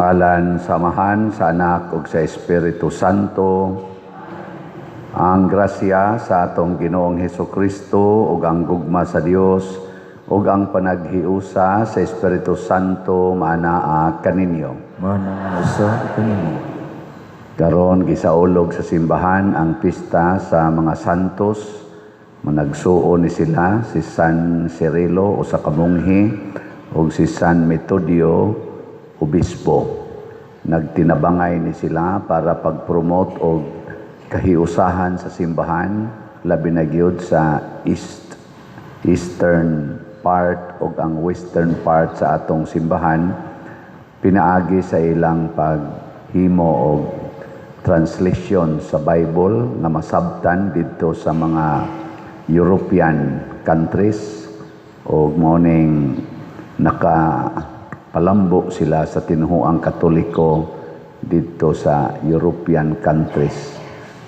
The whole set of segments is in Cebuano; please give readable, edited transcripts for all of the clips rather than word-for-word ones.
Ngalan sa Amahan, sa Anak ug sa Espiritu Santo. Ang grasya sa atong Ginoong Hesukristo ug ang gugma sa Dios ug ang panaghiusa sa Espiritu Santo maanaa kaninyo. Manaa usab kanimo. Karon gisaulog sa simbahan ang pista sa mga santos. Managsuon ni sila si San Cirilo, usa ka monghe, ug si San Metodio, obispo. Nagtinabangay ni sila para pag-promote og kahiusahan sa simbahan, labi na gyud sa eastern part ug ang western part sa atong simbahan, pinaagi sa ilang paghimo og translation sa Bible nga masabtan didto sa mga European countries, ug mao ning nakapalambo sila sa tinuoang Katoliko didto sa European countries,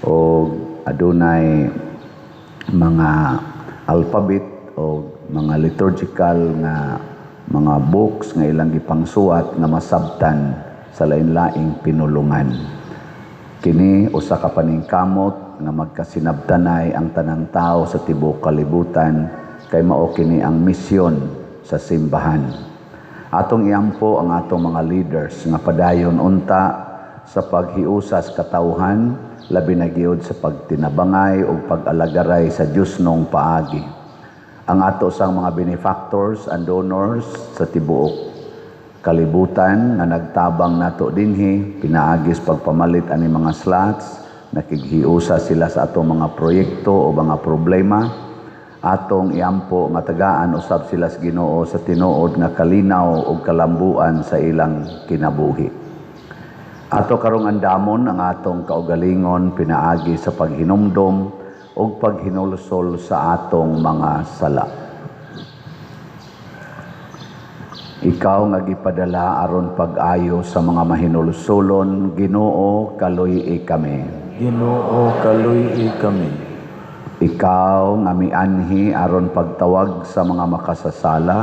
og adunay mga alphabet o mga liturgical nga mga books nga ilang gipangsuwat nga masabtan sa lain-laing pinulungan. Kini usa ka paningkamot nga magkasinabtanay ang tanang tao sa tibuok kalibutan, kay mao kini ang misyon sa simbahan. Atong iampo ang atong mga leaders nga padayon unta sa paghiusas katawhan, labi na gyud sa pagtinabangay ug pag-alagaray sa Diyosnong paagi. Ang ato sang mga benefactors and donors sa tibuok kalibutan nga nagtabang nato dinhi pinaagis pagpamalit ani mga slots, nakighiusa sila sa atong mga proyekto o mga problema. Atong iampo nga tagaan usab sila sa Ginoo sa tinuod nga kalinaw ug kalambuan sa ilang kinabuhi. Ato karong andamon ang atong kaugalingon pinaagi sa paghinumdom ug paghinulsol sa atong mga sala. Ikaw nga gipadala aron pag-ayo sa mga mahinulsolon, Ginoo, kaluy-i kami. Ginoo, kaluy-i kami. Ikaw nga mianhi aron pagtawag sa mga makasasala,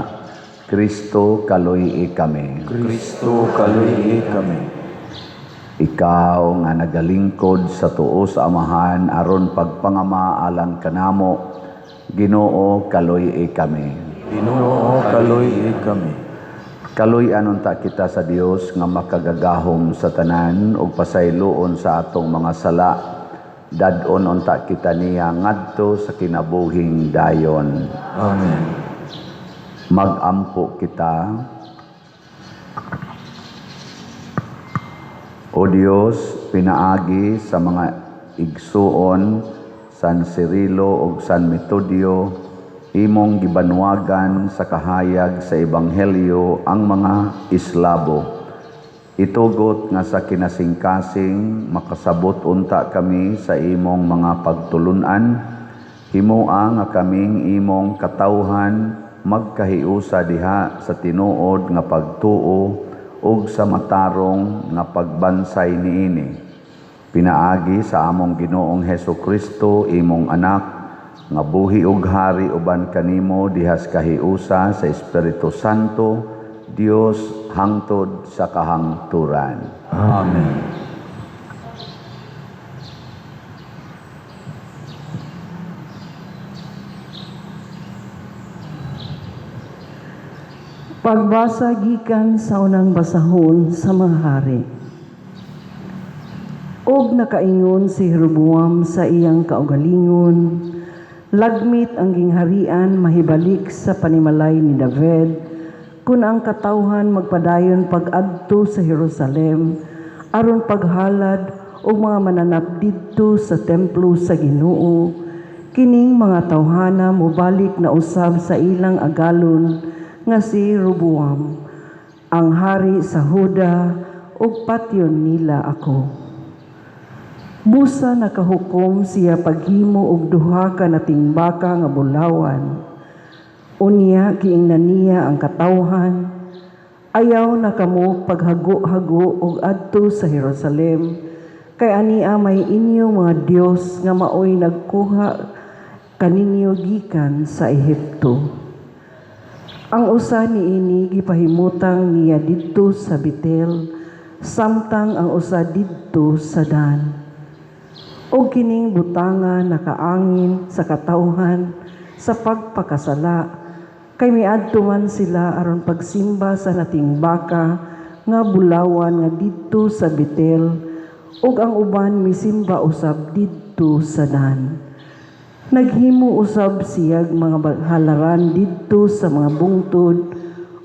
Kristo, kaluy-i kami. Kristo, kaluy-i kami. Ikaw nga nagalingkod sa tuo sa Amahan aron pagpangama alang kanamo, Ginoo, kaluy-i kami. Ginoo, kaluy-i kami. Kaluy-an unta kita sa Dios nga makagagahom sa tanan ug pasayloon sa atong mga sala. Dad-on unta kita niya ngadto sa kinabuhing dayon. Amen. Mag-ampo kita. O Dios, pinaagi sa mga igsuon San Cirilo ug San Metodio, imong gibanwagan sa kahayag sa Ebanghelyo ang mga Eslabo. Itugot nga sa kinasingkasing makasabot unta kami sa imong mga pagtulun-an, himoa nga kaming imong katawhan magkahiusa diha sa tinuod nga pagtuo ug sa matarong nga pagbansay niini. Pinaagi sa among Ginoong Hesukristo, imong anak, nga buhi ug hari uban kanimo dihas kahiusa sa Espiritu Santo, Dios, hangtod sa kahangturan. Amen. Pagbasa gikan sa unang basahon sa mga hari. Og nakaingon si Jeroboam sa iyang kaugalingon, lagmit ang gingharian mahibalik sa panimalay ni David, kun ang katawhan magpadayon pag-adto sa Jerusalem aron paghalad og mga mananap didto sa templo sa Ginoo, kining mga tawhana mobalik na usab sa ilang agalon nga si Roboam, ang hari sa Huda, ug patyon nila ako. Busa nakahukom siya paghimo og duha ka natingbaka nga bulawan. Unya giingnan niya ang katawhan, ayaw na kamo paghago-hago og adto sa Jerusalem, kay ania may inyong mga Dios nga maoy nagkuha kaninyo gikan sa Ehipto. Ang usa niini gipahimutang niya didto sa Betel, samtang ang usa didto sa Dan. Og kining butanga nakaangin sa katawhan sa pagpakasala, kay miadto man sila aron pagsimba sa nating baka nga bulawan nga didto sa Betel, ug ang uban misimba usab didto sa Dan. Naghimo usab siyag mga halaran didto sa mga bungtod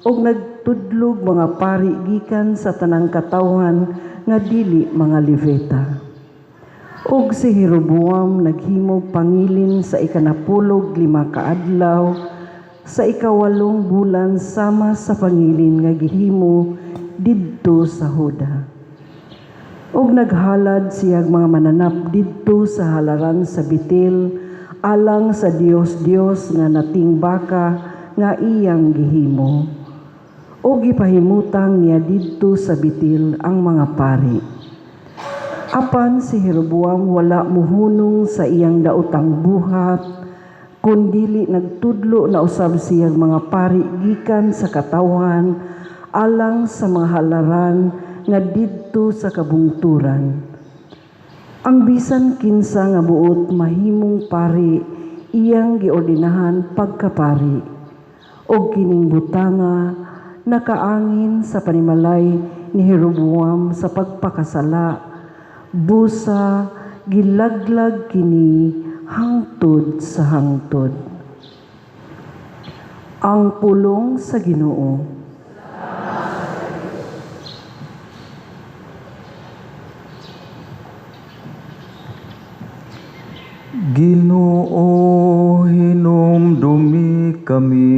ug nagtudlog mga pari gikan sa tanang katawhan nga dili mga Levita. Ug si Jeroboam naghimog pangilin sa 15 ka adlaw sa 8 bulan sama sa pangilin nga gihimo didto sa Huda. Ug naghalad siyag mga mananap didto sa halaran sa Betel alang sa Dios-Dios nga nating baka nga iyang gihimo. Ug gipahimutang niya didto sa Betel ang mga pari. Apan si Jeroboam wala muhunong sa iyang daotang buhat, kundili nagtudlo na usab siyag mga pari gikan sa katawhan alang sa mga halaran nga didto sa kabungturan. Ang bisan kinsa nga buot mahimong pari iyang giordinahan pagkapari. Og kining butanga nakaangin sa panimalay ni Jeroboam sa pagpakasala, busa gilaglag kini hangtod sa hangtod. Ang pulong sa Ginoo. Ginoo, hinumdumi kami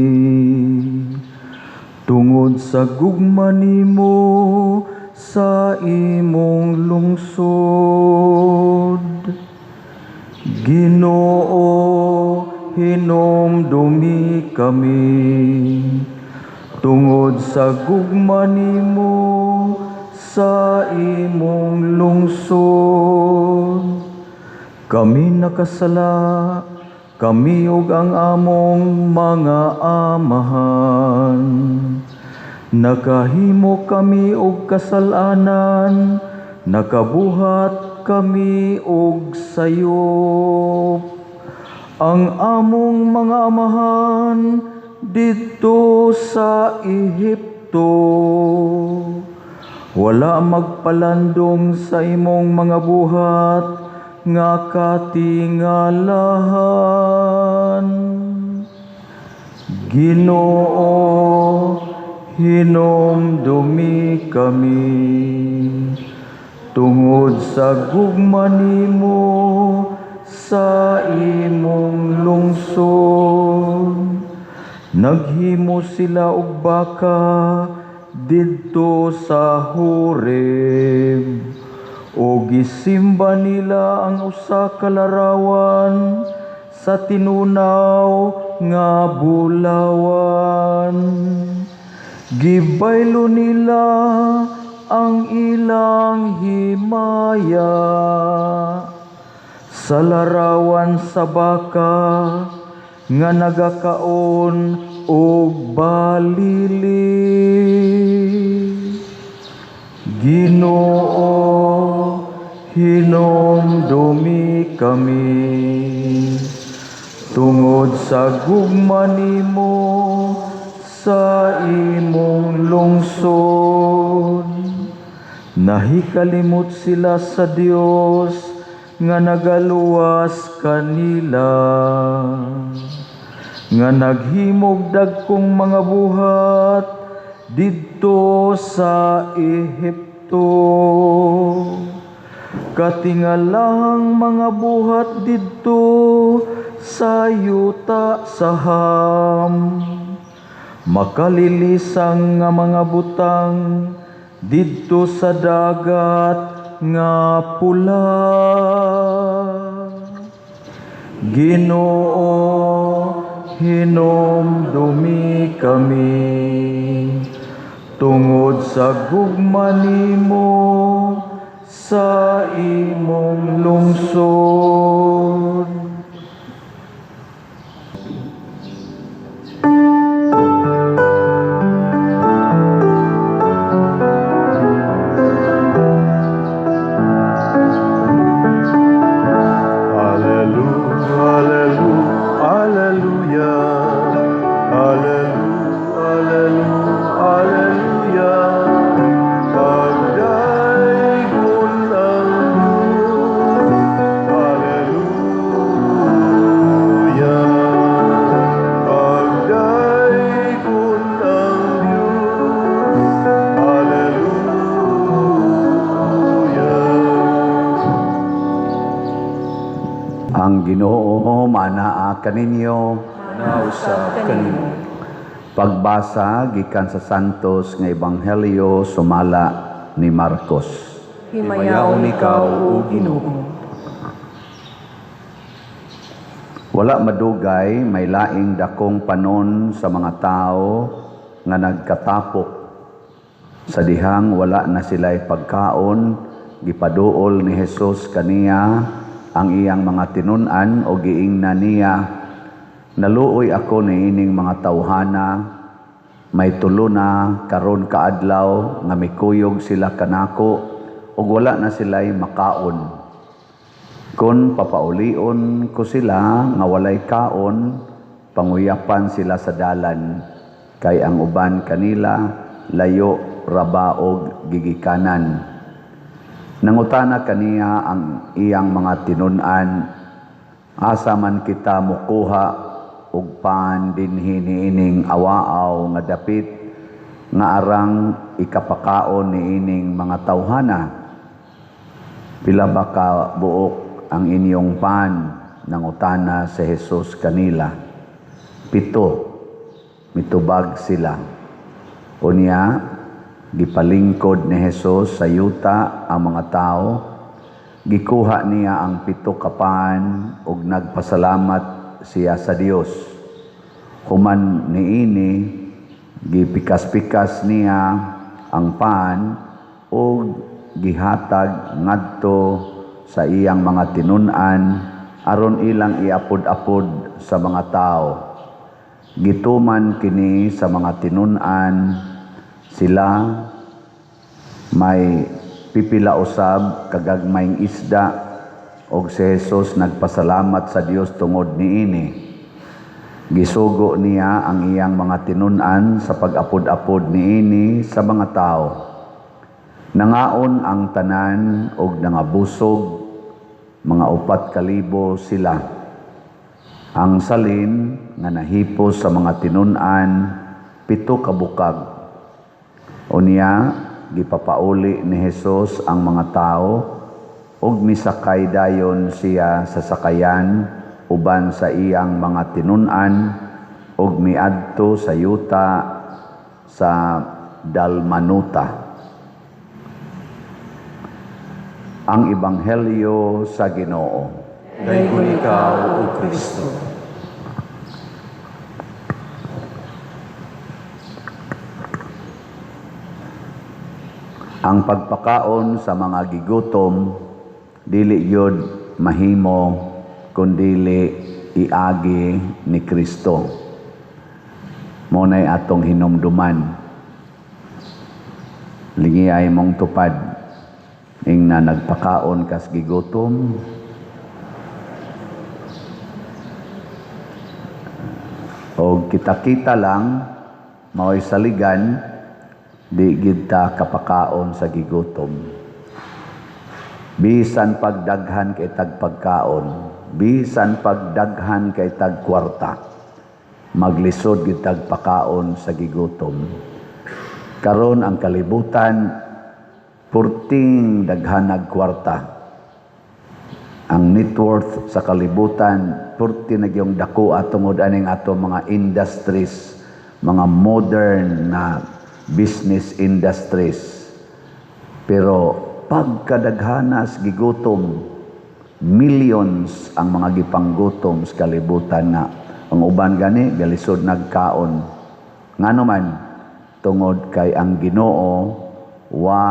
tungod sa gugma nimo sa imong lungsod. Ginoo, hinumdumi kami tungod sa gugma nimo sa imong lungsod. Kami nakasala, kami ug ang among mga amahan. Nakahimo kami og kasalanan, nakabuhat kami og sayop. Ang among mga amahan didto sa Ehipto, wala magpalandong sa imong mga buhat nga katingalahan. Ginoo, hinumdumi kami tungod sa gugma nimo sa imong lungsod. Naghimo sila og baka didto sa Horeb, o gisimba nila ang usa ka larawan sa tinunaw nga bulawan. Gibaylo nila ang ilang himaya sa larawan sa baka nga nagakaon og balili. Ginoo, hinumdumi kami tungod sa gugma nimo sa imong lungsod. Nahikalimot sila sa Dios nga nagaluwas kanila, nga naghimog dagkong mga buhat didto sa Ehipto. Katingalahang mga buhat didto sa yuta sa Ham, makalilisang nga mga butang didto sa dagat nga pula. Ginoo, hinumdumi kami tungod sa gugma nimo sa imong lungsod. kaninyo. Nausab kanimo. Pagbasa gikan sa Santos nga Ebanghelyo sumala ni Marcos. Himayaon ikaw, O Ginoo. Wala madugay, may laing dakong panon sa mga tao nga nagkatapok. Sa dihang wala na sila'y pagkaon, gipaduol ni Jesus kaniya ang iyang mga tinun-an o giingnan niya, "Naluoy ako niining mga tawhana, may 3 na karon kaadlaw nga mikuyog sila kanako ug wala na sila'y makaon. Kung papaulion ko sila nga walay kaon, panguyapan sila sa dalan, kay ang uban kanila layo raba og gigikanan." Nangutana kaniya ang iyang mga tinun-an, "Asa man kita mukuha og pan dinhi niining awaaw nga dapit nga arang ikapakaon niining mga tawhana? Pila ba ka buok ang inyong pan?" Nangutana si Jesus kanila. "7," mitubag sila. Unya, gipalingkod ni Jesus sa yuta ang mga tao. Gikuha niya ang 7 ka pan ug nagpasalamat siya sa Dios. Human niini, gipikas-pikas niya ang pan ug gihatag ngadto sa iyang mga tinun-an aron ilang iapod-apod sa mga tao. Gituman kini sa mga tinun-an sila, may pipila usab kagagmayng isda, og si Jesus nagpasalamat sa Dios tungod niini. Gisugo niya ang iyang mga tinun-an sa pag-apod-apod niini sa mga tao. Nangaon ang tanan og nangabusog, mga 4,000 sila. Ang salin nga nahipos sa mga tinun-an, 7 ka bukag. Unya, gipapauli ni Jesus ang mga tao ug misakay dayon siya sa sakayan uban sa iyang mga tinun-an ug miadto sa yuta sa Dalmanuta. Ang Ebanghelyo sa Ginoo. Daygon ikaw, O Kristo. Ang pagpakaon sa mga gigutom dili gyud mahimo kun dili iagi ni Kristo. Mo nay atong hinumduman. Lingi ay mong tupad ing na nagpakaon kas gigutom. O kita-kita lang mao'y saligan, di gid ta kapakaon sa gigutom. Bisan pagdaghan kay tag pagkaon, bisan pagdaghan kay tag kwarta, maglisod gid tag pakaon sa gigutom. Karon ang kalibutan purting daghanag kwarta. Ang net worth sa kalibutan purti na gyung dako tungod aning ato mga industries, mga modern na business industries. Pero pagkadaghanas gigutom, millions ang mga gipanggutom sa kalibutan nga ang uban gani galisod nagkaon. Ngano man, tungod kay ang Ginoo wa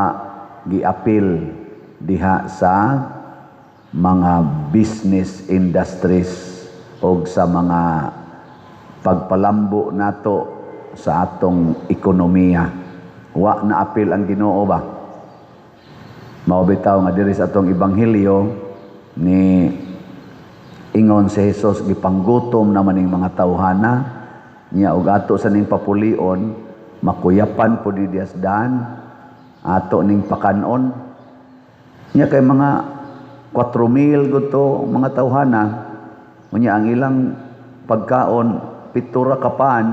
giapil diha sa mga business industries og sa mga pagpalambo nato sa atong ekonomiya. Wa na apil ang Ginoo ba? Mao bitaw nga diri sa atong ebanghelyo ni ingon si Jesus, gipanggutom naman ning mga tawhana niya og ato sa ning papulion, makuyapan pud ni Dias daan ato ning pakanon niya kay mga 4,000 gudto mga tawhana. Unya ang ilang pagkaon 7 ra ka pan.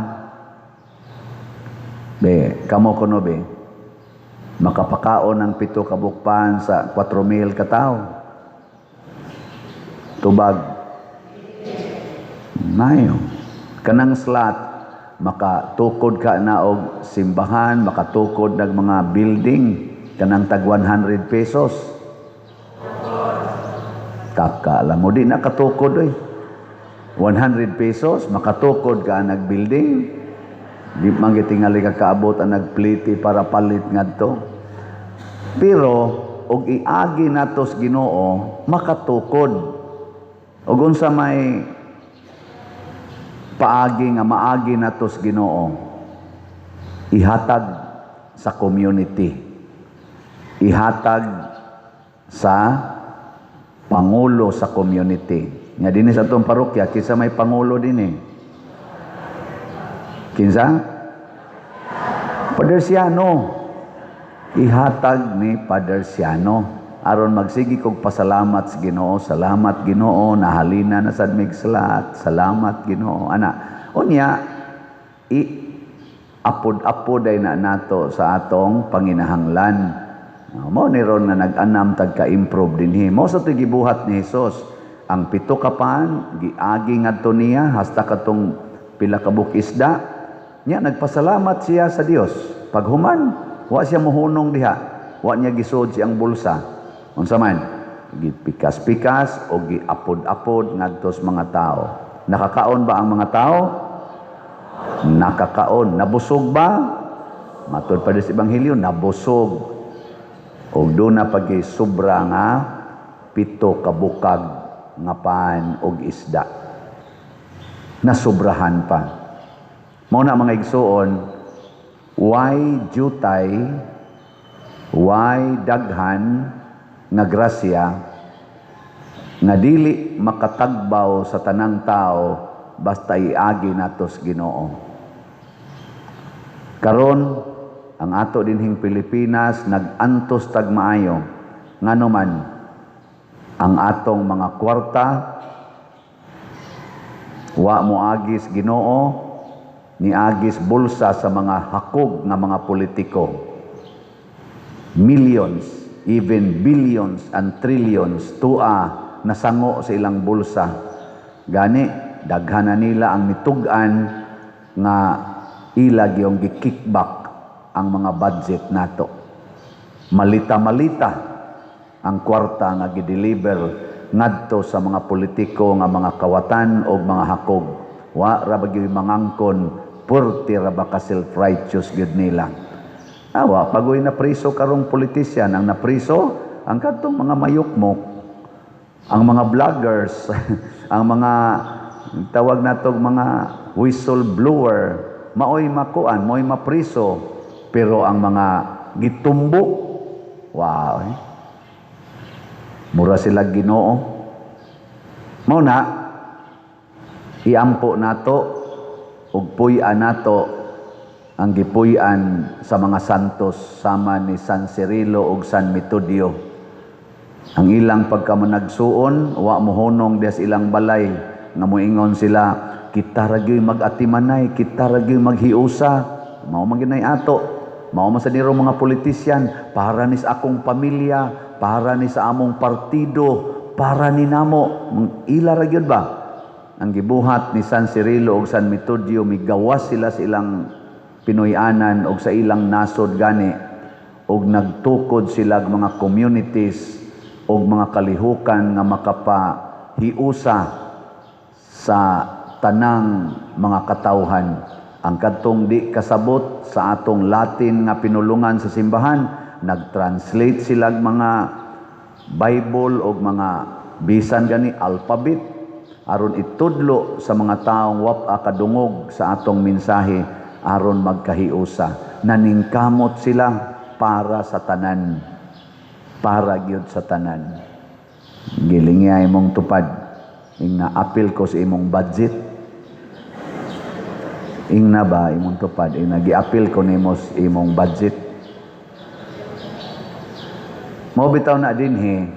Be, kamo kuno be, makapakaon ang 7 ka bukpan sa 4,000 ka tawo. Tubag. Mayo. Kanang slot, makatukod ka na og simbahan, makatukod ng mga building, kanang tag 100 pesos. Taka lang mo, di nakatukod oy. 100 pesos, makatukod ka nag building. Di man gitingali ka kaabot ang nagpliti para palit ngadto. Pero og iagi nato sa Ginoo, makatukod. Og unsa may paagi nga maagi nato sa Ginoo? Ihatag sa community. Ihatag sa pangulo sa community. Nga dinhi sa atong parokya, kinsa may pangulo dinhi? Kinsa? Father Siano. Ihatag ni Father Siano. Aron magsigi kog pasalamat sa Ginoo, salamat Ginoo, nahalina na sad mig slot, salamat Ginoo. Ana, unya i apod-apod ay na nato sa atong panginahanglan. Mao ni ron nga nag-anam tag ka-improve dinhi. Mao sa to'y gibuhat ni Hesus. Ang 7 ka pan giagi ngadto niya hasta katong pila ka buok isda. Nya nagpasalamat siya sa Dios. Paghuman, wa siya mohunong diha. Wa niya gisuod siyang bulsa. Unsa man? Gipikas-pikas o giapod-apod ngadto sa mga tao. Nakakaon ba ang mga tao? Nakakaon. Nabusog ba? Matod pa sa Ebanghelyo, nabusog. Og doon na pagi sobra nga 7 ka bukag nga pan og isda. Nasubrahan pa. Mao na, mga igsuon, why jutay, why daghan nga grasya nga dili makatagbaw sa tanang tao basta iagi nato sa Ginoo. Karon ang ato dinhing Pilipinas nag-antos tag maayo, ngano man ang atong mga kwarta wa moagi sa Ginoo, niagi sa bulsa sa mga hakog nga mga politiko. Millions, even billions and trillions tua nasango sa ilang bulsa. Gani daghan na nila ang mitug-an nga ila gyung gi-kickback ang mga budget nato. Malita-malita ang kwarta nga gi-deliver ngadto sa mga politiko nga mga kawatan o mga hakog. Wa ra ba gyud mangangkon, purti ra ba ka self-righteous gyud nila. Awa, pagoy na priso karong politisyan, ang napriso ang kadtong mga mayukmok, ang mga vloggers, ang mga tawag natog mga whistleblower, maoy makuan, maoy mapriso, pero ang mga gitumbok, wow, eh. Mura sila Ginoo. Mao na iampo nato ug puy-an nato ang gipuy-an sa mga santos sama ni San Cirilo ug San Metodio. Ang ilang pagkamanagsuon, wa mohunong diha sa ilang balay nga moingon sila, "Kita ra gyud mag-atimanay, kita ra gyud maghiusa." Mao man gyud ato. Mao man sa niro mga politisyan, para ni sa akong pamilya, para ni sa among partido, para ni namo. Ila ra gyud ba? Ang gibuhat ni San Cirilo ug San Metodio, migawas sila sa ilang Pinoy-anan og sa ilang nasod gani og nagtukod sila og mga communities og mga kalihukan nga makapahiusa sa tanang mga katawhan. Ang kadtong di kasabot sa atong Latin nga pinulungan sa simbahan, nag-translate sila og mga Bible og mga bisan gani alphabet aron itudlo sa mga taong wapa kadungog sa atong mensahe aron magkahiusa. Naningkamot sila para sa tanan, para gyud sa tanan. Gilingi imong tupad, ing na-apil ko sa imong budget. Ing na ba imong tupad, ing nagiapil ko nimo sa imong budget. Mao bitaw na dinhi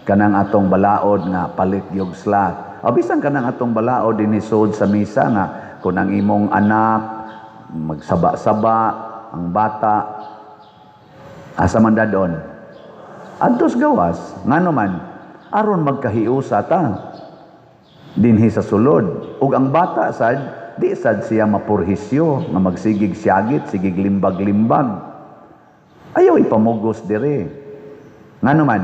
kanang atong balaod nga palit yung slot. O bisan kanang atong balaod dinhi sud sa misa nga kung ang imong anak magsaba-saba ang bata, asa man dadon? Adtos gawas. Ngano man? Aron magkahiusa ta. Dinhi sa sulod. Ug ang bata sad, di sad siya mapurhisyo nga magsigig siyagit, sigig limbag-limbag. Ayaw ipamugos dire. Ngano man,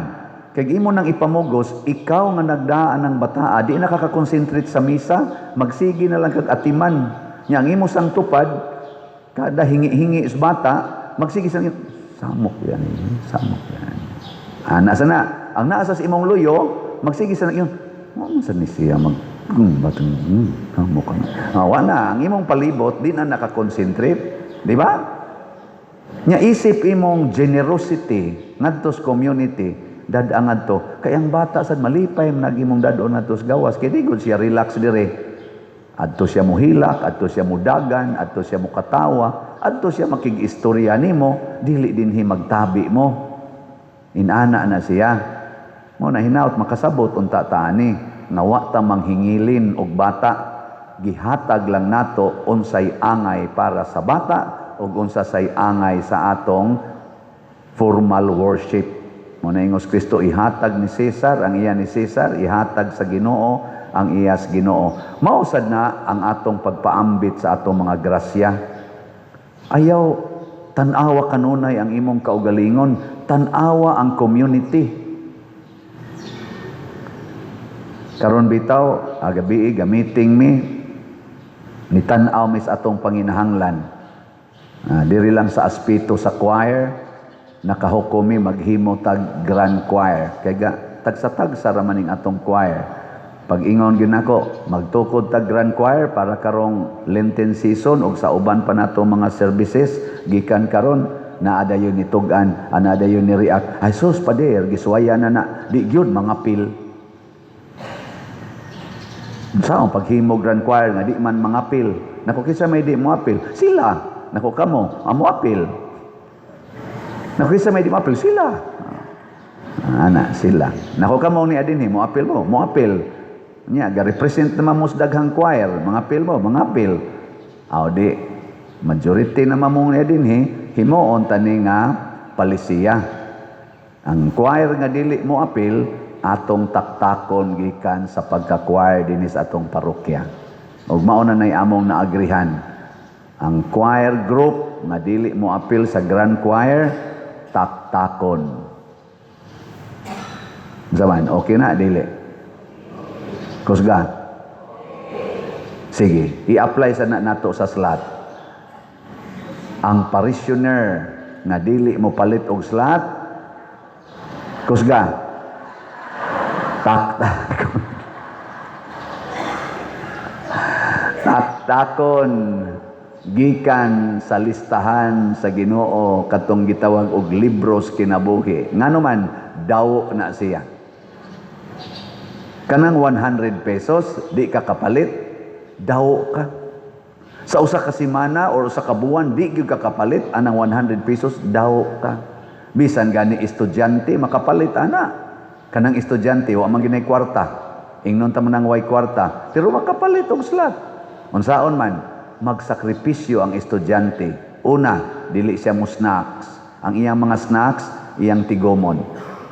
kay imo nang ipamugos, ikaw nga nagdaan ng bataa, di na ka ka-concentrate sa misa, magsige na lang kag atiman. Nya ang imo sang tupad, kada hingi-hingi sa bata, magsige sa samok yan, samok yan. Ana sana, ang naa sa imong luyo, magsige sa yun. Mo sa ni siya mag batang samok ka na. Ah, wa na, ang imong palibot di na nakakonsentrate, di ba? Nya isip imong generosity ngadto sa community, dad-a ngadto kay ang bata sad malipay man nag imong dad-on ngadto sa gawas kay di gud siya relax dire. Adto siya mohilak, adto siya mudagan, adto siya mukatawa, adto siya makig-istorya nimo, dili dinhi magtabi mo. Inana na siya. Mo na hinaut makasabot unta ta ani nga wa ta manghingilin og bata, gihatag lang nato unsay angay para sa bata ug unsa say angay sa atong formal worship. Mo na ingos Kristo, ihatag ni Cesar ang iya ni Cesar, ihatag sa Ginoo ang iya sa Ginoo. Mao sad na ang atong pagpaambit sa atong mga grasya. Ayaw tan-awa kanunay ang imong kaugalingon, tan-awa ang community. Karon bitaw, agabi gamiting mi ni tan-aw mi sa atong panginahanglan. Diri lang sa aspeto sa choir, nakahukom mi maghimo tag grand choir. Kay ga tagsa-tagsa ra man ning atong choir. Pag ingon gyud nako, magtukod tag grand choir para karong Lenten season ug sa uban pa nato mga services gikan karon naa dayon ni tug-an, ana dayon ni react. Ay sus pader, gisuwaya na na, di gyud mga pil. Sa paghimo grand choir nga di man mga pil. Nako kinsa may di mo apil? Sila. Nako kamo, amo apil. Nako kinsa may di mo apil? Sila. Ana sila. Nako kamo ni adinhi mo apil mo, mo apil. Nya ga-represent naman mo sa daghang choir, mga apil mo, mga apil. Aw di majority naman mo ni adinhi, himuon tani nga palisiya. Ang choir nga dili mo apil, atong taktakon gikan sa pagka-choir dinhi sa atong parokya. Ug mao na nay among naagrihan. Ang choir group nga dili mo apil sa grand choir, taktakon. Zaman, okay na dili? Kusga. Sige, i-apply sa na nato sa slot. Ang parishioner nga dili mo palit og slot, kusga. Taktakon. Taktakon gikan sa listahan sa Ginoo katong gitawag og libros kinabuhi. Ngano man daw na siya. Kanang 100 pesos di ka kapalit, daw ka. Sa usa ka semana or usa ka buwan di gyud ka kapalit anang 100 pesos, daw ka. Bisan gani estudyante makapalit ana. Kanang estudyante wa man ginay kwarta. Ingnon ta man ang way kwarta, pero makapalit og slot. Unsaon man magsakripisyo ang estudyante. Una, dili siya mo snacks. Ang iyang mga snacks, iyang tigomon.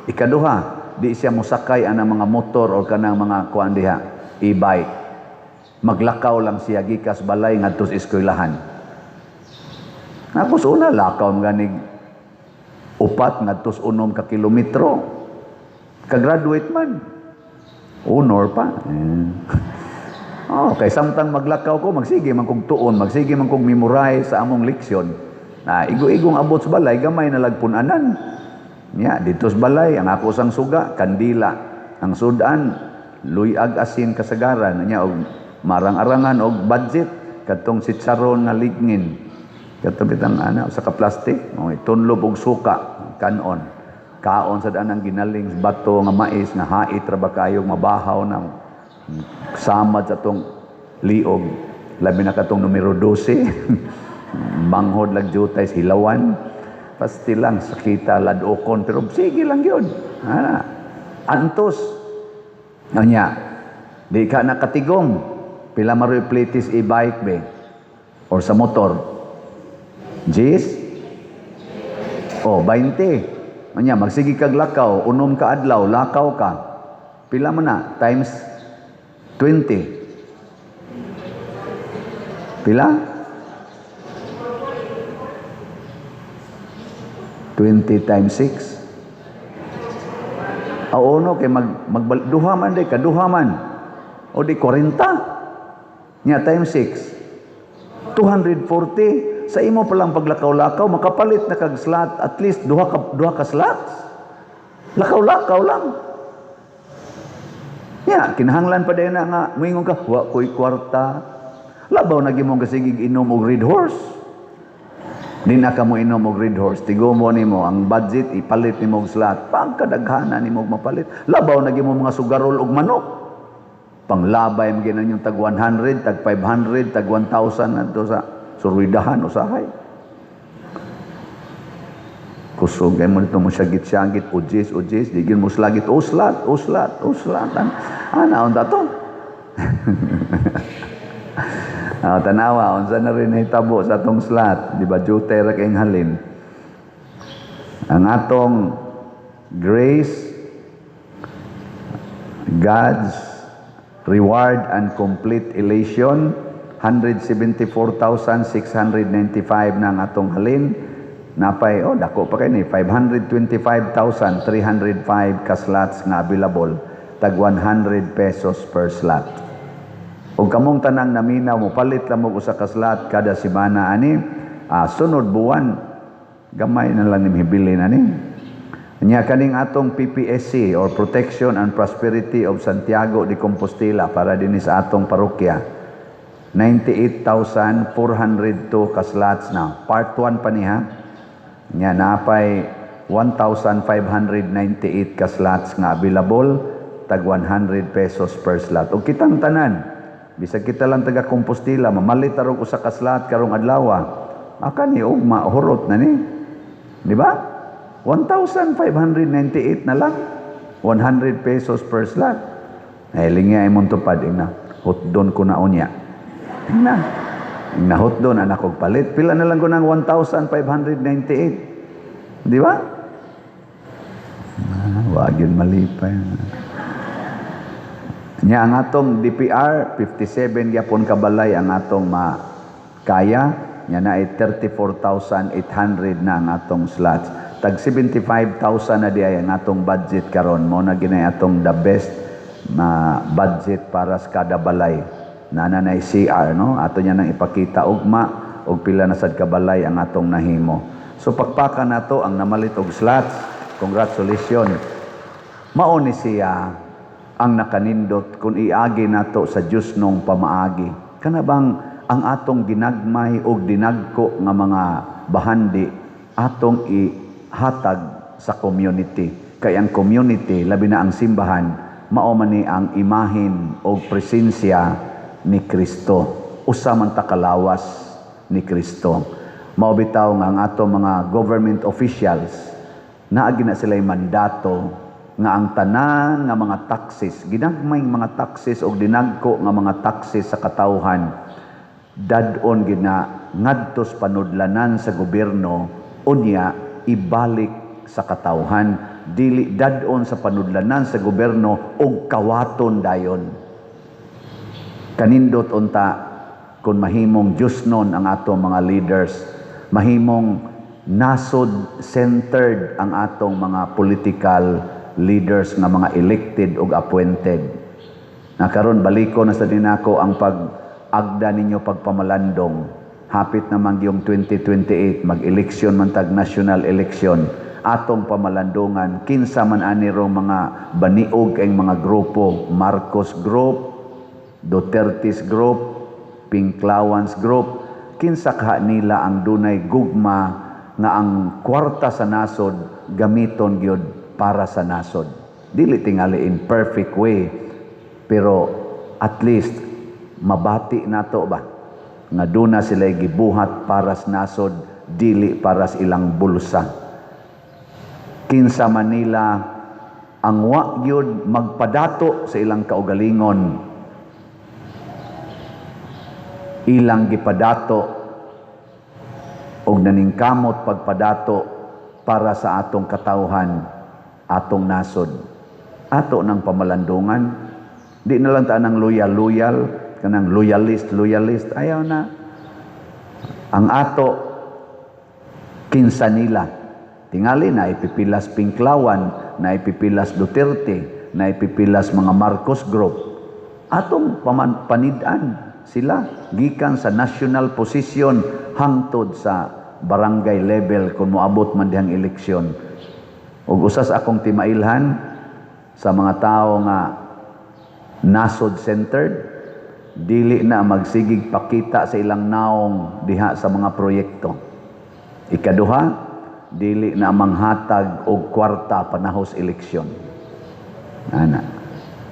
Ikaduha, di siya mosakay anang mga motor o kanang mga kuan diha, e-bike. Maglakaw lang siya gikas balay ngadto sa eskwelahan. Tapos una, lakaw mga ganig 4 ngadto sa 6 ka kilometro. Kagraduate man. Honor pa. Oh, kay samtang maglakaw ko, magsige man kog tuon, magsige man kog memorize sa among leksyon. Na igo-igong abot sa balay, gamay na lagpunanan. Nya, dito sa balay, ang ako sang suga, kandila. Ang sudan, luyag asin kasagaran. Nya, og marang-arangan og budget, katong sitsaron nga ligngin. Katong bitang ana, sa ka-plastic, okay, tunlob og suka, kanon. Kaon sa daan ang ginaling bato nga mais, nga hait ra ba kayo, mabahaw na samad sa atong liog. Labi na katong numero 12. Manghod lag jutay hilawan. Pasti lang sakita ladokon pero sige lang yun. Ana. Antos. Anya, di ka nakatigom. Pila maroy plitis e-bike be or sa motor. Jis? Oh, 20. Anya, magsige kag lakaw, unom ka adlaw, lakaw ka. Pila man na times 20. Pila? 20 times 6. Oo, no, kay mag duha man day, kaduha man. O di 40. Nya times 6. 240. Sa imo pa lang paglakaw-lakaw, makapalit na kag slot, at least duha ka slots. Lakaw-lakaw lang. Nya, kinahanglan pa dayon na nga moingon ka, "Wa ko'y kwarta." Labaw na gimong kasigig inom og Red Horse. Di na ka mo inom og Red Horse. Tigumo nimo ang budget, ipalit nimo og slot. Pagkadaghana nimo og mapalit. Labaw na gimo mga sugarol og manok. Panglabay mo ginan yung tag 100, tag 500, tag 1,000 adto sa surwidahan usahay. Kusog kay mo nito mo syagit-syagit, ujis, ujis, di gyud mo slagit, uslat, uslat, uslat. Ana, unta to? Ah, tanawa, unsa na rin nahitabo sa atong slot, di ba? Jute ra kayong halin. Ang atong grace, God's reward and complete elation, 174,695 na ang atong halin. Napay, oh, dako pa kay ni, 525,305 ka slots nga available, tag 100 pesos per slot. Ug kamong tanang naminaw, mo palit lang mo usa ka slot kada semana ani, sunod buwan gamay na lang nim hibilin ani. Nya kaning atong PPSC or Protection and Prosperity of Santiago de Compostela para dinhi sa atong parokya. 98,402 ka slots na. Part 1 pa niya. Nya naapay 1,598 ka slots nga available, tag 100 pesos per slot. Ug kitang tanan, bisag kita lang taga Compostela, mamalit tarong usa ka slot karong adlaw. Aka ni ugma hurot na ni. Di ba? 1,598 na lang. 100 pesos per slot. Ay, lingya imong tupad ina. Hotdon ko na unya. Ina. Ina hotdon anak og palit. Pila na lang ko ng 1,598. Di ba? Ah, wag yun malipay. Nya ang atong DPR 57 gyapon ka balay ang atong makaya. Nya na ay 34,800 na ang atong slots. Tag 75,000 na di ay ang atong budget karon. Mo na ginay atong the best ma budget para sa kada balay. Nana na CR, no? Ato niya nang ipakita ugma og pila na sad ka balay ang atong nahimo. So pakpakan nato ang namalit og slots. Congratulations. Mao ni siya ang nakanindot kung iagi nato sa Dios nung pamaagi. Kana bang ang atong ginagmay og dinagko nga mga bahandi atong ihatag sa community. Kay ang community, labi na ang simbahan, mao man ni ang imahin og presensya ni Kristo. Usa man ta kalawas ni Kristo. Mao bitaw nga ang ato mga government officials, naagi na sila'y mandato nga ang tanan nga mga taxes, ginagmay mga taxes og dinagko nga mga taxes sa katawhan, dad-on gina ngadto sa panudlanan sa gobyerno, unya ibalik sa katawhan, dili dad-on sa panudlanan sa gobyerno og kawaton dayon. Kanindot unta kung mahimong Diyosnon ang ato mga leaders, mahimong nasod-centered ang atong mga political leaders nga mga elected ug appointed. Na karon baliko na sa dinako ang pag-agda ninyo pagpamalandong. Hapit naman yung 2028, mag-eleksyon man tag national election. Atong pamalandungan kinsa man ani rong mga baniog kay mga grupo, Marcos Group, Duterte's Group, Pinklawans Group, kinsa kaha nila ang dunay gugma nga ang kwarta sa nasod gamiton gyud para sa nasod. Dili tingali in perfect way, pero at least mabati nato ba nga duna sila gibuhat para sa nasod, dili para sa ilang bulsa. Kinsa man nila ang wa gyud magpadato sa ilang kaugalingon, ilang gipadato og naningkamot pagpadato para sa atong katawhan, atong nasod, ato ng pamalandungan. Di na lang ta nang loyal loyal, kanang loyalist loyalist, ayaw na. Ang ato, kinsa nila. Tingali na ipipilas Pinklawan, na ipipilas Duterte, na ipipilas mga Marcos Group. Atong panid-an sila gikan sa national position hangtod sa barangay level kung moabot man dihang eleksyon. Ug usas akong timailhan sa mga tao nga nasod centered, dili na magsigig pakita sa ilang naong diha sa mga proyekto. Ikaduha, dili na manghatag og kwarta panahos eleksyon. Ana.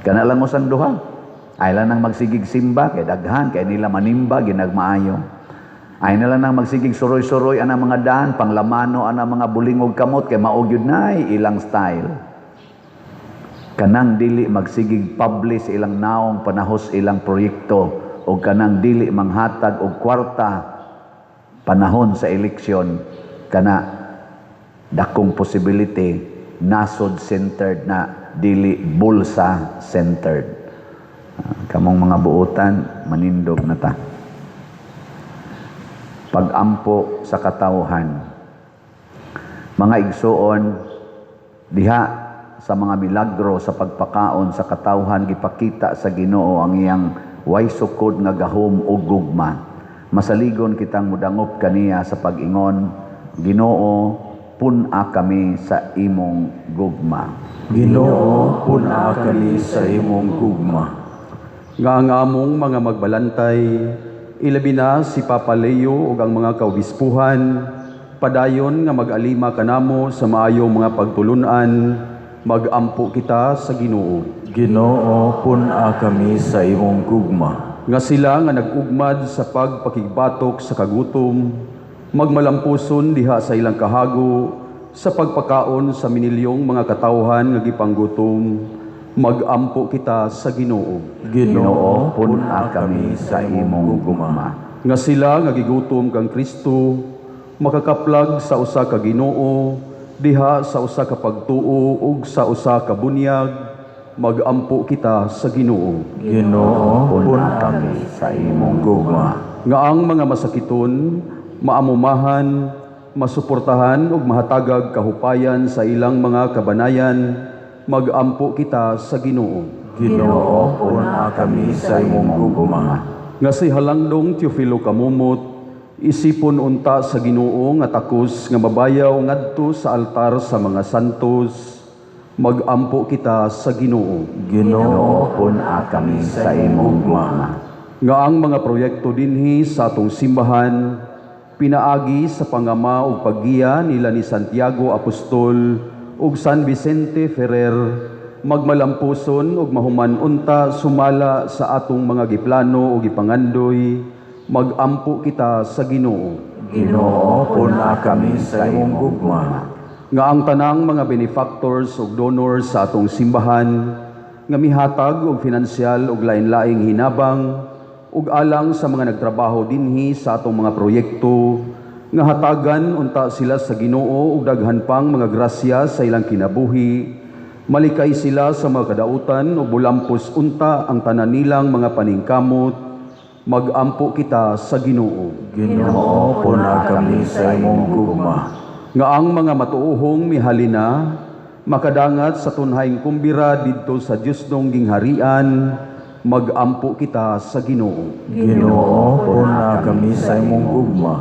Kana lang usang duha. Ay lang nang magsigig simba kay daghan kay nila manimba ginagmaayo. Ay na lang nang magsigig suroy-suroy ana mga daan panglamano ana mga bulingog kamot kay mao gyud nay ilang style. Kanang dili magsigig publish ilang naong panahos ilang proyekto o kanang dili manghatag og kwarta panahon sa eleksyon, kana dakong possibility nasod centered na, dili bulsa centered. Kamong mga buotan, manindog na ta. Pagampo sa katawhan. Mga igsuon, diha sa mga milagro sa pagpakaon sa katawhan, gipakita sa Ginoo ang iyang way sukod nga gahom ug gugma. Masaligon kitang mudangop kaniya sa pag-ingon, "Ginoo, pun-a kami sa imong gugma." Ginoo, pun-a kami sa imong gugma. Nga ang among mga magbalantay, ilabi na si Papa Leo ug ang mga kaobispuhan, padayon nga mag-alima kanamo sa maayong mga pagtulunan, magampo kita sa Ginoo. Ginoo, pun-a kami sa imong gugma. Nga sila nga nag-ugmad sa pagpakigbatok sa kagutom, magmalampuson diha sa ilang kahago sa pagpakaon sa minilyong mga katawhan nga gipanggutom, magampo kita sa Ginoo. Ginoo, pun-a kami sa imong gugma. Nga sila nga gigutom kang Kristo makakaplag sa usa ka Ginoo diha sa usa ka pagtuo ug sa usa ka bunyag, magampo kita sa Ginoo. Ginoo, pun-a kami sa imong gugma. Nga ang mga masakiton maamumahan, masuportahan ug mahatagag kahupayan sa ilang mga kabanayan, magampo kita sa Ginoo. Ginoo, pun-a kami sa imong gugma. Nga si Halangdong Teofilo Camomot isipon unta sa Ginoo nga takos nga mabayaw ngadto sa altar sa mga santos, magampo kita sa Ginoo. Ginoo, pun-a kami sa imong gugma. Nga ang mga proyekto dinhi sa atong simbahan pinaagi sa pangama ug paggiya nila ni Santiago Apostol ug San Vicente Ferrer magmalampuson ug mahuman unta sumala sa atong mga giplano ug gipangandoy, magampo kita sa Ginoo. Ginoo, pun-a kami sa imong gugma. Nga ang tanang mga benefactors ug donors sa atong simbahan nga mihatag og finansyal ug lain-laing hinabang ug alang sa mga nagtrabaho dinhi sa atong mga proyekto, nga hatagan unta sila sa Ginoo og daghan pang mga grasya sa ilang kinabuhi, malikay sila sa mga kadautan ug mulampos unta ang tanan nilang mga paningkamot, magampo kita sa Ginoo. Ginoo, pun-a kami sa imong gugma. Nga ang mga matuohong mihalina makadangat sa tunhaing kumbira didto sa Diosnong gingharian, magampo kita sa Ginoo. Ginoo, pun-a kami sa imong gugma.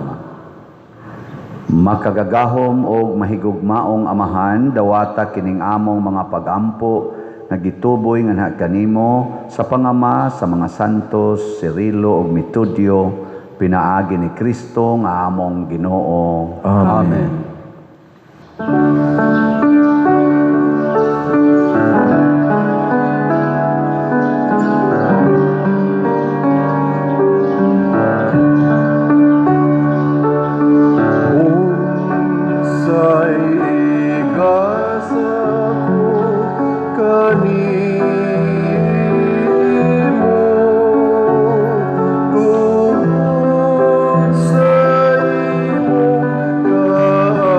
Makagagahom og mahigugmaong Amahan, dawata kining among mga pagampo nga gituboy nganha kanimo sa pangama sa mga santos Cirilo ug Metodio, pinaagi ni Kristo nga among Ginoo. Amen. Unsay igasa ko kanimo tungod sa imong kaayo?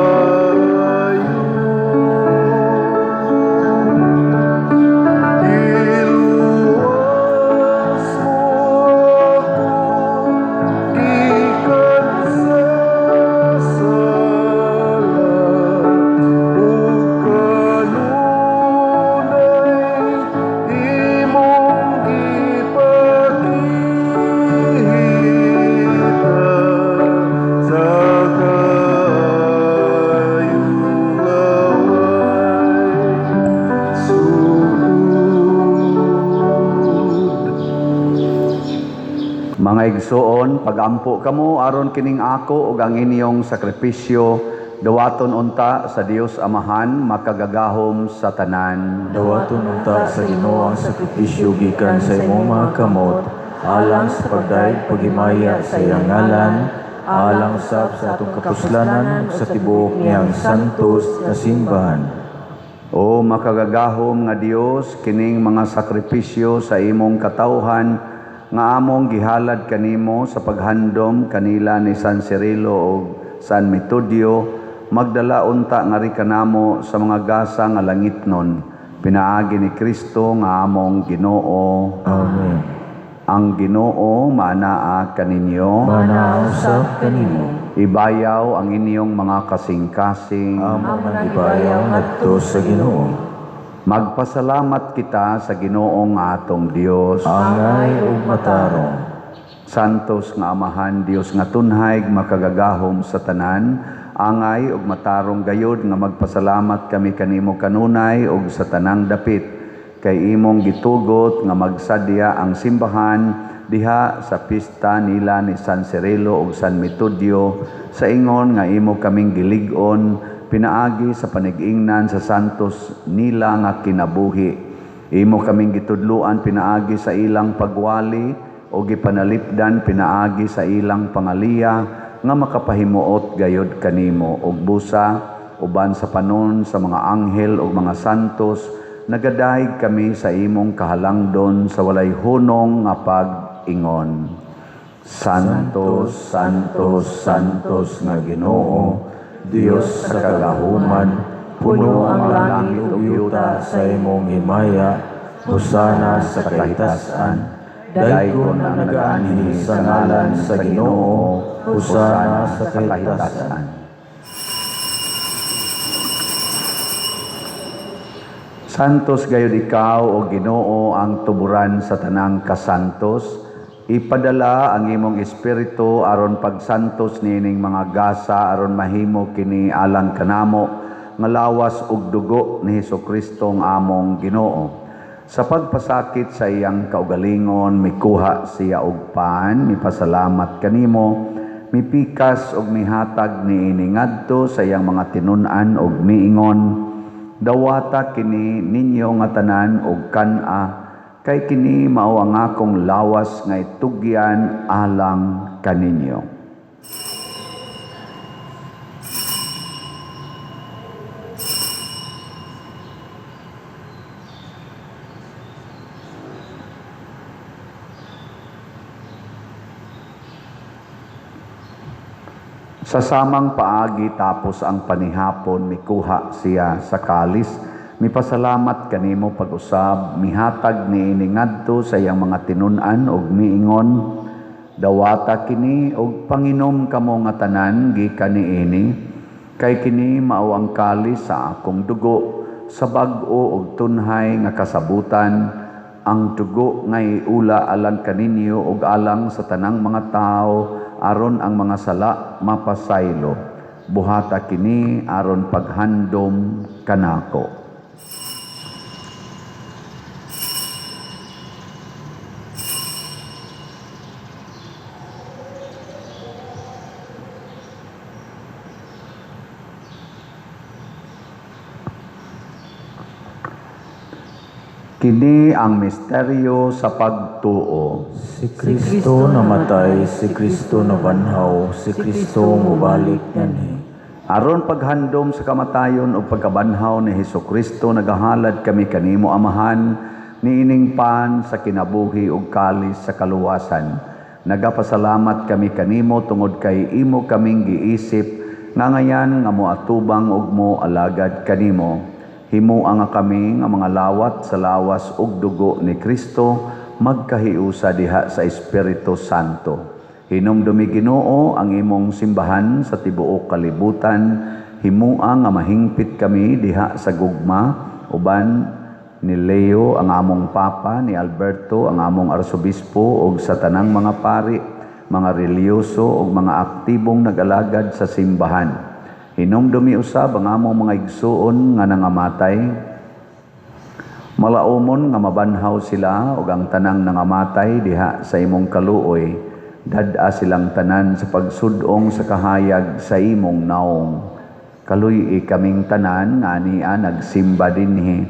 Igsoon, pagampo kamo aron kining ako ug ang inyong sakripisyo dawaton unta sa Dios Amahan makagagahom sa tanan. Dawaton unta sa Ginoo ang sakripisyo gikan sa imong mga kamot, alang sa pagdayeg paghimaya sa iyang ngalan, alang usab sa atong kapuslanan ug sa tibuok niyang santos nga simbahan. O makagagahom nga Dios, kining mga sakripisyo sa imong katawhan nga among gihalad kanimo sa paghandom kanila ni San Cirilo ug San Metodio, magdala unta nga kanamo sa mga gasa nga langitnon, pinaagi ni Kristo nga among Ginoo. Amen. Ang Ginoo maanaa kaninyo. Manaa usab kanimo. Ibayaw ang inyong mga kasing-kasing. Amo nang ibayaw ngadto sa Ginoo. Magpasalamat kita sa Ginoong atong Dios. Angay ug matarong. Santos nga Amahan, Dios nga tunhay, makagagahom sa tanan, angay ug matarong gayod nga magpasalamat kami kanimo kanunay ug sa tanang dapit, kay imong gitugot nga magsadya ang simbahan diha sa pista nila ni San Cirilo ug San Metodio, sa ingon nga imo kaming gilig-on pinaagi sa panigingnan sa santos nila nga kinabuhi. Imo kaming gitudluan pinaagi sa ilang pagwali o gipanalipdan pinaagi sa ilang pangaliya nga makapahimuot gayod kanimo og busa uban sa panon sa mga anghel ug mga santos nagadayeg kami sa imong kahalangdon sa walay hunong nga pag-ingon. Santo, Santo, Santos nga Ginoo, Dios sa kagahuman, puno ang langit ug yuta sa imong himaya, hosana sa kahitasan. Daygon ang nagaanhi sa ngalan sa Ginoo, hosana sa kahitasan. Santos gayud ikaw o Ginoo ang tuburan sa tanang kasantos. Ipadala ang imong espiritu aron pagsantos niining mga gasa aron mahimo kini alang kanamo nga lawas ug dugo ni Hesukristo ang among Ginoo. Sa pagpasakit sa iyang kaugalingon, mikuha siya og pan, mipasalamat kanimo, mipikas og mihatag niini ngadto sa iyang mga tinun-an og miingon, dawata kini ninyo nga tanan og kan-a, kay kini mao ang akong lawas nga itugyan alang kaninyo. Sa samang paagi tapos ang panihapon, mikuha siya sa kalis, mipasalamat kanimo pag-usab, mihatag niini ngadto sa iyang mga tinun-an og miingon, dawata kini og panginom kamo nga tanan gikan niini, kay kini mao ang kalis sa akong dugo, sa bag-o og tunhay nga kasabutan, ang dugo nga iula alang kaninyo og alang sa tanang mga tawo aron ang mga sala mapasaylo. Buhata kini aron paghandom kanako. Kini ang misteryo sa pagtuo. Si Kristo namatay, si Kristo nabanhaw, si Kristo mubalik nganhi. Aron paghandom sa kamatayon o pagkabanhaw ni Hesukristo, nagahalad kami kanimo Amahan, niining pan sa kinabuhi ug kalis sa kaluwasan. Nagapasalamat kami kanimo tungod kay imo kaming giisip nga ngayan nga moatubang ug mo alagad kanimo. Himua nga kami nga mga lawat sa lawas ug dugo ni Kristo magkahiusa diha sa Espiritu Santo. Hinumdumi Ginoo ang imong simbahan sa tibuok kalibutan. Himua nga mahingpit kami diha sa gugma uban ni Leo ang among Papa, ni Alberto ang among Arsobispo ug sa tanang mga pari, mga relihiyoso ug mga aktibong nag-alagad sa simbahan. Hinumdumi usab ang among mga igsuon nga nangamatay. Malaumon nga mabanhaw sila ug ang tanang nangamatay diha sa imong kaluoy. Dad-a silang tanan sa pagsudong sa kahayag sa imong naong. Kaluy-i kaming tanan nga ania nagsimba dinhi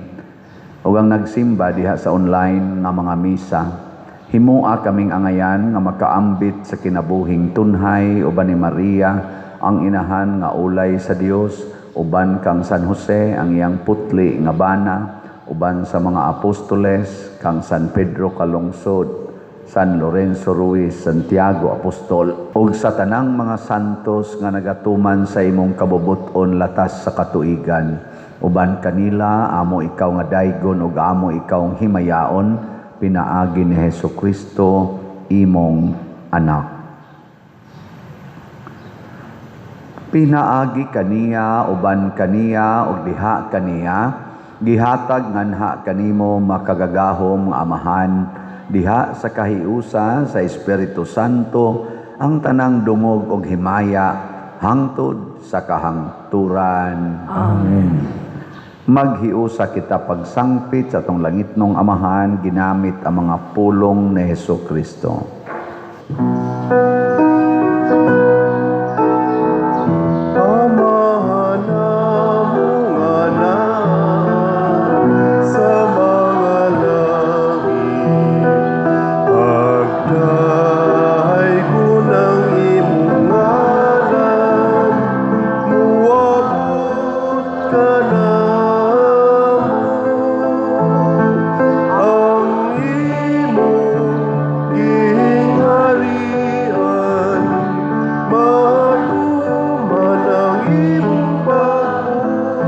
ug ang nagsimba diha sa online nga mga misa. Himoa kaming angayan nga makaambit sa kinabuhing tunhay uban ni Maria, ang inahan nga ulay sa Dios, uban kang San Jose, ang iyang putli nga bana, uban sa mga apostoles, kang San Pedro Calungsod, San Lorenzo Ruiz, Santiago Apostol, ug sa tanang mga santos nga nagatuman sa imong kabubut-on latas sa katuigan. Uban kanila, amo ikaw nga daygon ug amo ikaw himayaon, pinaagi ni Hesus Kristo, imong anak. Pinaagi kaniya, uban kaniya, ug diha kaniya, gihatag nganha kanimo makagagahom nga Amahan, diha sa kahiusa sa Espiritu Santo, ang tanang dungog og himaya hangtod sa kahangturan. Amen. Maghiusa kita pagsangpit sa atong langitnong Amahan ginamit ang mga pulong ni Hesus Kristo. Amahan namo nga naa sa mga langit, pagdaygon ang imong ngalan, muabot kanamo ang imong gingharian, matuman ang imong pagbuot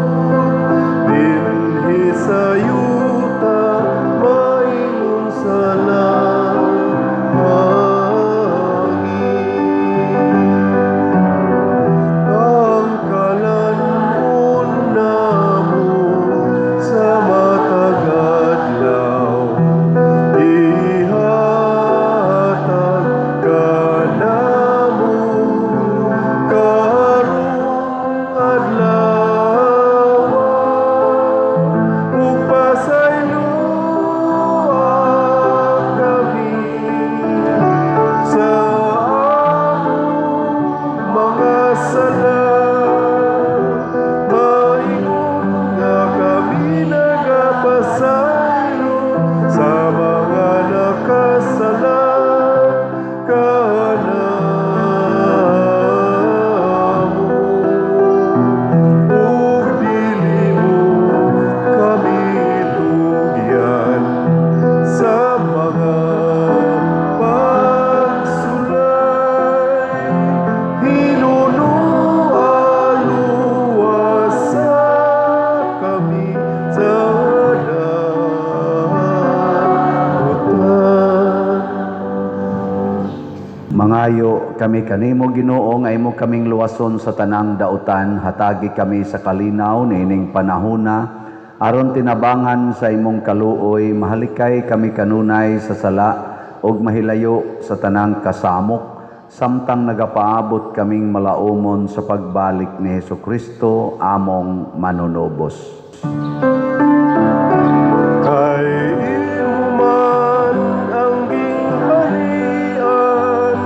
dinhi sa yuta maingon sa langit. Ang kalan-on namo sa matag adlaw, ihatag kanamo karong adlaw, ug pasayloa kami sa among mga sala, maingon nga kami nagapasaylo sa mga nakasala kanamo, ug dili mo kami tugyan sa mga pagsulay, hinunoa luwasa kami sa dautan. Mangayo kami kanimo, Ginoo, nga imo kaming luwason sa tanang dautan, hatagi kami sa kalinaw niining panahona aron tinabangan sa imong kaluoy mahalikay kami kanunay sa sala ug mahilayo sa tanang kasamok samtang nagapaabot kaming malaumon sa pagbalik ni Hesus Kristo among manunubos. Kay imo man ang gingharian,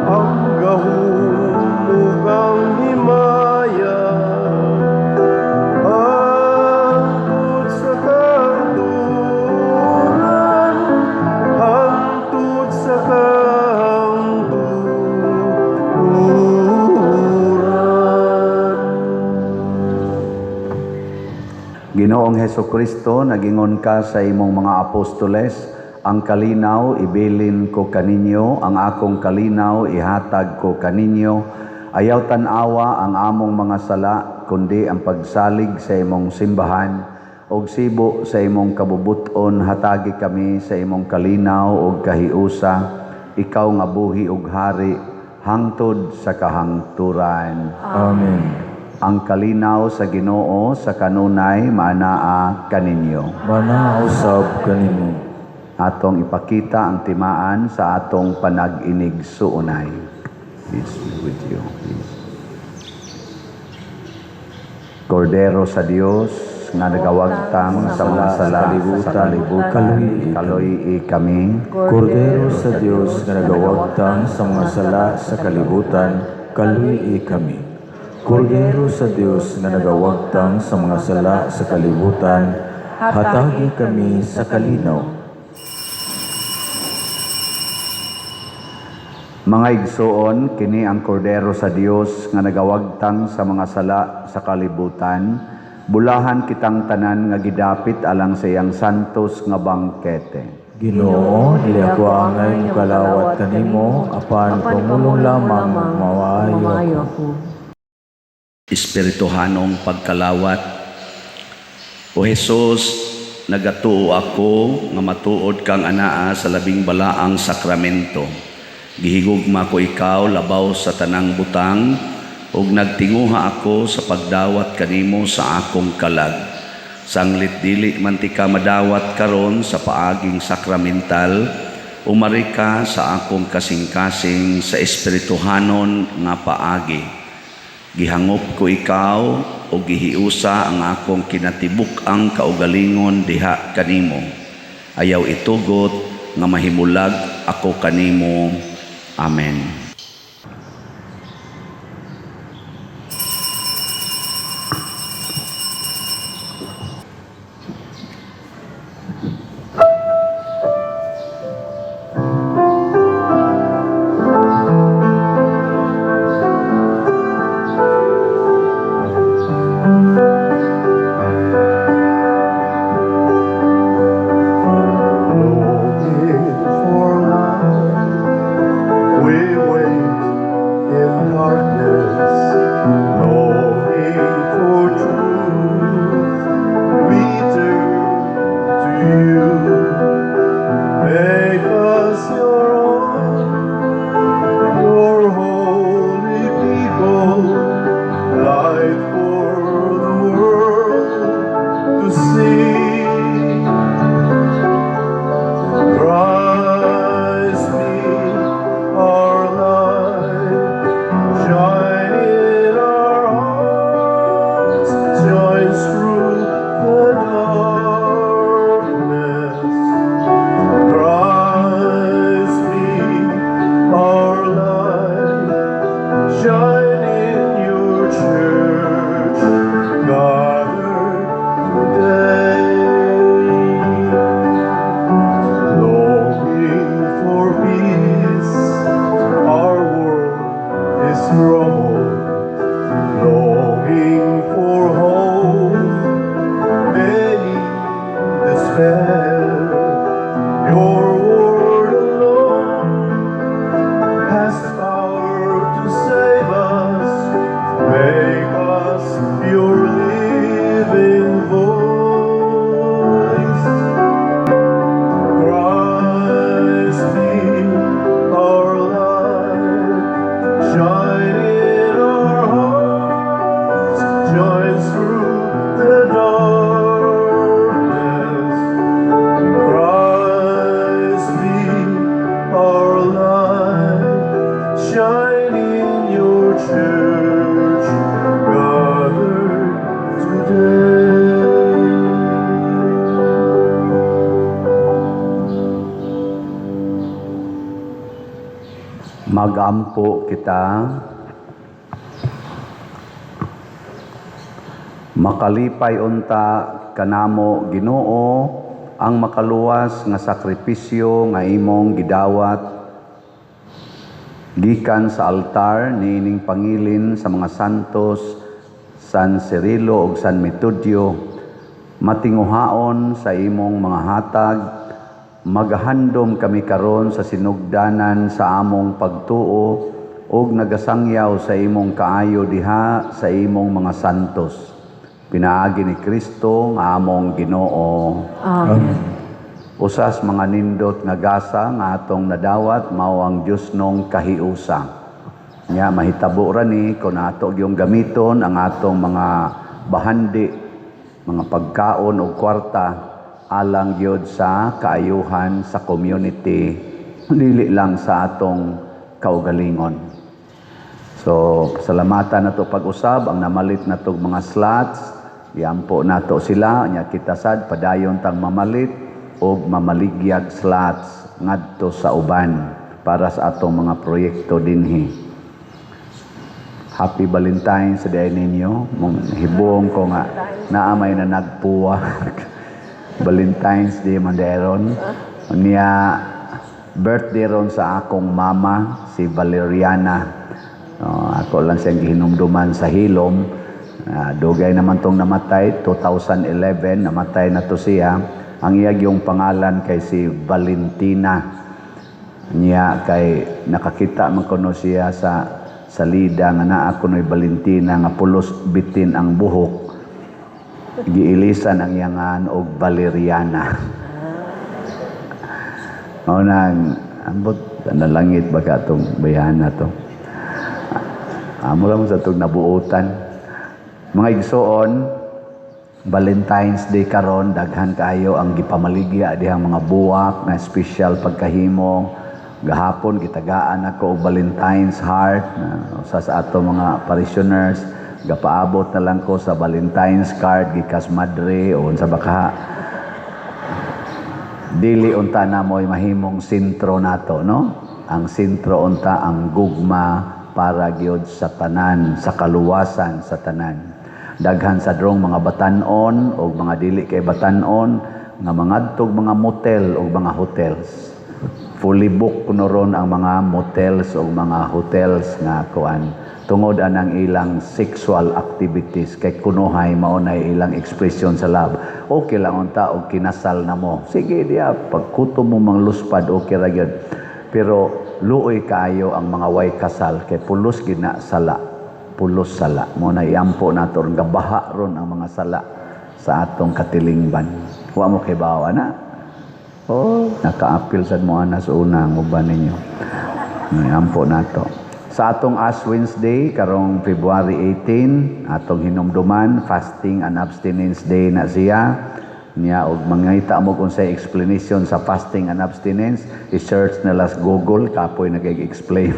ang gahom ug ang himaya, hangtod sa kahangturan, hangtod sa kahangturan. Ginoong Heso Kristo, nagingon ka sa imong mga apostoles, "Ang kalinaw ibilin ko kaninyo, ang akong kalinaw ihatag ko kaninyo. Ayaw tan-awa ang among mga sala, kundi ang pagsalig sa imong simbahan. Og sibo sa imong kabubuton, hatagi kami sa imong kalinaw ug kahiusa, ikaw nga buhi ug hari hangtod sa kahangturan." Amen. Ang kalinaw sa Ginoo sa kanunay maanaa kaninyo. Manaa usab kanimo. Atong ipakita ang timaan sa atong panag-inigsuonay. Peace be with you. Peace. Kordero sa Dios nga nagawagtang sa mga sala sa kalibutan, kaluy-i kami. Kordero sa Dios nga nagawagtang sa mga sala sa kalibutan, kaluy-i kami. Kordero sa Dios nga nagawagtang sa mga sala sa kalibutan, hatagi kami sa kalinaw. Mga igsoon, kini ang kordero sa Dios nga nagawagtang sa mga sala sa kalibutan. Bulahan kitang tanan nga gidapit alang sa iyang santos nga bangkete. Ginoo, dili ako angay mukalawat kanimo, apan pamulong lamang maayo Maayo ako. ako. Espirituhanong pagkalawat. O Hesus, nagatuo ako nga matuod kang anaa sa labing balaang sakramento. Gihigugma ko ikaw labaw sa tanang butang ug nagtinguha ako sa pagdawat kanimo sa akong kalag. Sanglit dili man ti ka madawat karon sa paaging sakramental, umari ka sa akong kasing-kasing sa espirituhanon nga paagi. Gihangop ko ikaw o gihiusa ang akong kinatibuk-ang kaugalingon diha kanimo. Ayaw itugot nga mahimulag ako kanimo. Amen. Longing for light, we wait in darkness. Longing for truth, we turn to you. Make us your own, your holy people, light for the world to see. Christ be our light, shine in our hearts, shines through the darkness. Christ be our light, shine in your church, gathered today. Longing for peace, our world is troubled. Longing for hope, many despair. Your word alone has power to save us. Make us your living voice. Christ be our light, shine in our hearts, shine through the darkness. Christ be our light, shine in your church, gathered today. Magampo kita. Makalipay unta kanamo, Ginoo, ang makaluwas nga sakripisyo nga imong gidawat gikan sa altar niining pangilin sa mga santos San Cirilo ug San Metodio. Matinguhaon sa imong mga hatag, magahandom kami karon sa sinugdanan sa among pagtuo ug nagasangyaw sa imong kaayo diha sa imong mga santos, pinaagi ni Kristo nga among Ginoo. Amen. Usas mga nindot nga gasa nga atong nadawat mao ang Diosnong kahiusa. Nya mahitabo ra ni kung ato gyung gamiton ang atong mga bahandi, mga pagkaon o kwarta alang gyud sa kaayuhan sa community, dili lang sa atong kaugalingon. So, salamatan nato pag-usab ang namalit natog mga slots. Iampo nato sila nya, kita sad padayon tang mamalit og mamaligyag slots ngadto sa uban para sa atong mga proyekto dinhi. Happy Valentine's Day ninyo. Mong hibuong ko nga naa may na nagpuwa. Valentine's Day man deron. Niya birthday ron sa akong mama, si Valeriana. Oh, ako lang siyang gihinumduman sa hilom. Dugay naman tong namatay, 2011, namatay na to siya. Ang iyag yung pangalan kay si Valentina. Niya kay nakakita man kuno siya sa salida nga naa kuno'y Valentina nga pulos bitin ang buhok. Giilisan ang iyang ngan og Valeriana. Mao nang ambot nalangit ba ka atong bayhana to. Amo lang sa itong nabuotan. Mga igsoon, Valentine's Day karon, daghan kaayo ang gipamaligya dihang mga buwak na special pagkahimo. Gahapon gitagaan ako og Valentine's heart na usa sa ato mga parishioners. Gapaabot na lang ko sa Valentine's card gikas madre o unsa ba ka. Dili unta na mo'y mahimong sentro nato, no? Ang sentro unta ang gugma para gyud sa tanan, sa kaluwasan sa tanan. Daghan sa drong mga batan-on o mga dili kay batan-on nga mangadtog mga motel o mga hotels. Fully book kuno ron ang mga motels o mga hotels nga kuan tungod anang ilang sexual activities, kay kunuhay mao na ilang expression sa love. Okay lang unta og kinasal na mo. Sige diya, pagkutom mo mang luspad, okay ra gyud. Pero luoy kaayo ang mga way kasal kay pulos gid na sala. Pulos sala. Mo na iampo nato ron, gabaha ron ang mga sala sa atong katilingban. Wa mo kay bawa na. Oh, nakaapil sad mo ana sa una ang uban ninyo. Iampo nato. Sa atong Ash Wednesday karong February 18, atong hinumduman fasting and abstinence day na siya. Niya og mangita mo kung sa explanation sa fasting and abstinence, i-search na las Google, kapoy nag-explain.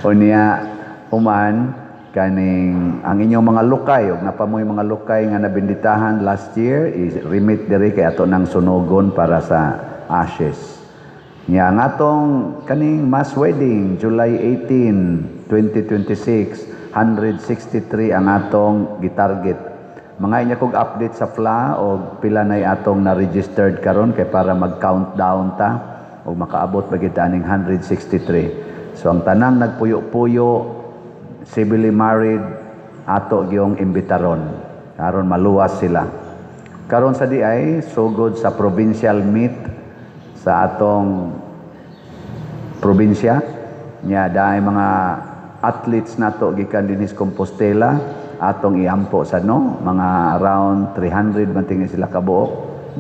O niya human kaning ang inyong mga lukay og napamoy mga lukay nga nabinditahan last year, i-remit diri kay ato nang sunogon para sa ashes. Niya ang atong kaning mass wedding July 18, 2026, 163 ang atong gitarget. Mga inya kog update sa FLA og pila nay atong na-registered karon kay para mag-countdown ta og makaabot ba kita aning 163. So ang tanang nagpuyo-puyo civilly married, ato gyung imbitaron aron maluwas sila. Karon sa diay sugod sa provincial meet sa atong probinsya nya, dahil mga athletes nato gikan dinhi sa Compostela atong iampo sa no, mga around 300 man tingin sila kabuok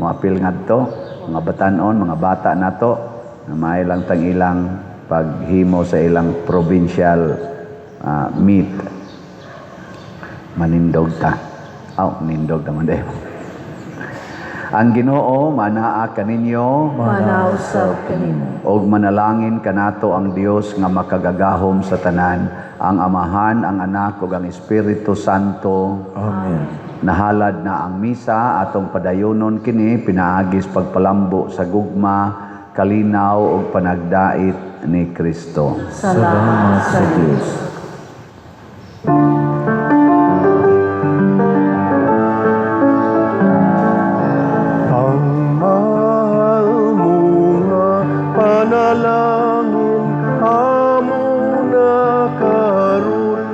moapil ngadto, mga batan-on, mga bata nato na may lang tang ilang paghimo sa ilang provincial meet. Manindog ta. Aw, nindog naman dayon. Ang Ginoo manaa kaninyo. Manaa usab kanimo. Og manalangin kanato ang Dios nga makagagahom sa tanan, ang Amahan, ang Anak ug ang Espiritu Santo. Amen. Nahalad na ang misa, atong padayonon kini pinaagis pagpalambo sa gugma, kalinaw ug panagdait ni Kristo. Salamat sa Dios. Ang mahal mo nga panalangin amo na karon,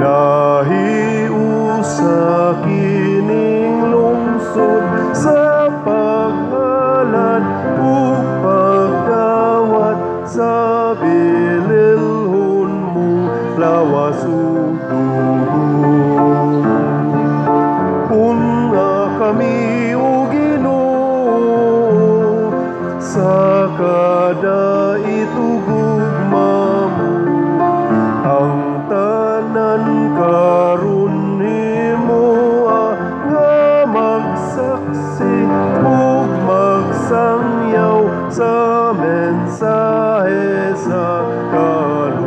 nahiusa kining lungsod sa paghalad ug pagdawat sa bililhon mo lawas ug dugo. Una kami, o Ginoo, sa kadait ug gugma mo. Ang tanan karon himoa nga magsaksi ug magsangyaw sa mensahe sa kaluwasan.